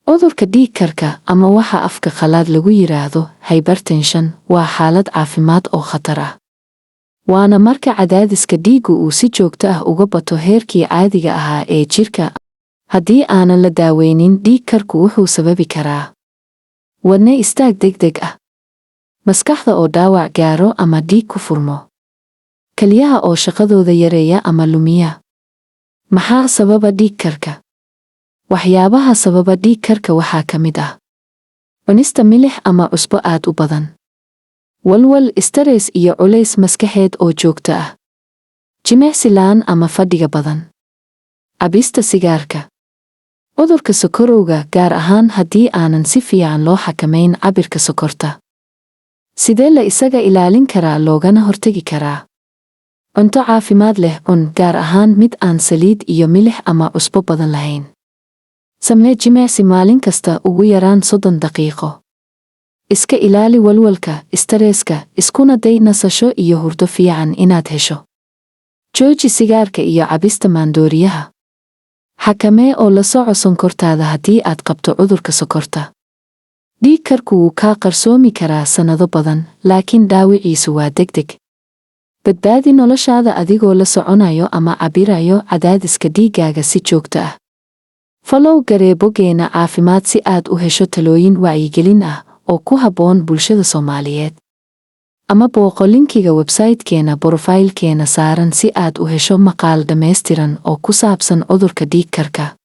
Cudurka dhiig karka, ama waxa afka qalaad lagu yiraahdo hypertension, waa xaalad caafimaad oo khatar ah. Waana marka cadaadiska dhiiggu uu si joogto ah uga bato heerkii caadiga ahaa ee jirka. Haddii aanan la daaweynin, dhiig karku wuxuu sababi karaa wadne istaag degdeg ah, maskaxda oo dhaawac gaaro ama dhiig ku furmo, kalyaha oo shaqadooda yareeya ama lumiya. Maxaa sababa dhiig karka? Waxyaabaha sababa dhiig karka waxaa ka mid ah cunista milix ama cusbo aad u badan, walwal, stress iyo culays maskaxeed oo joogto ah, jimicsi la'aan ama fadhiga badan, cabista sigaarka, cudurka sokorowga, gaar ahaan haddii aanan si fiican loo xakamayn cabirka sokorta. Sidee la isaga ilaalin karaa loogana hortegi karaa? Cunto caafimaad leh cun, gaar ahaan mid aan saliid iyo milix ama cusbo badan lahayn. Samee jimicsi maalin kasta, ugu yaraan 30 daqiiqo. Iska ilaali walwalka, stresska, iskuna day nasasho iyo hurdo fiican inaad hesho. Jooji sigaarka iyo cabista maandooriyaha. Xakamee oo la soco sonkortaada haddii aad qabto cudurka sokorta. Dhiig karku wuu kaa qarsoomi karaa sannado badan, laakiin dhaawiciisu waa degdeg. Badbaadi noloshaada adigoo la soconayo ama cabbirayo cadaadiska dhiiggaaga si joogto ah. Follow garee boggeena caafimaad si aad u hesho talooyin wacyigelin ah oo ku habboon bulshada Soomaaliyeed. Ama booqo linkiga website-keena profile-keena saaran si aad u hesho maqaal dhammaystiran oo ku saabsan cudurka dhiig karka.